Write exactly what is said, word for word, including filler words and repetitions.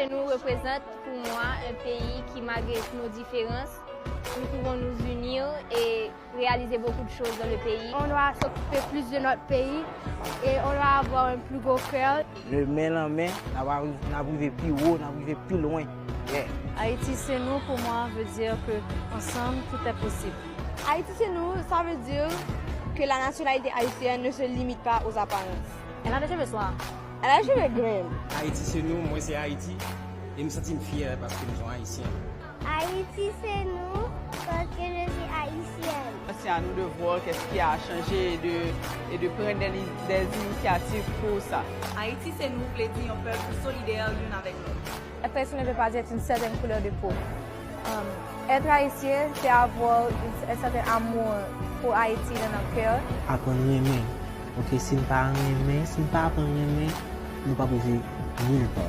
Nous représente pour moi un pays qui, malgré nos différences, nous pouvons nous unir et réaliser beaucoup de choses dans le pays. On doit s'occuper plus de notre pays et on doit avoir un plus gros cœur. Le men lan men, n ap rive pi wo, n ap rive pi lwen. Yeah. Haïti c'est nous, pour moi, veut dire que ensemble, tout est possible. Haïti c'est nous, ça veut dire que la nationalité haïtienne ne se limite pas aux apparences. Elle a des cheveux noirs. Elle a les cheveux grimes. Ayiti se nou, mwen se Ayiti, e m santi m fyè paske m se yon Ayisyen. Haïti c'est nous, parce que je suis haïtienne. C'est à nous de voir qu'est-ce qui a changé et de, et de prendre des, des initiatives pour ça. Ayiti se nou vle di yon pèp ki solidè youn avèk lòt. Être haïtien ne veut pas être une certaine couleur de peau. Um, être haïtien, c'est avoir une- un certain amour pour Haïti dans notre cœur. Aprann renmen. Ok, si n pa renmen, si n pa aprann renmen, nou p ap rive nil pa.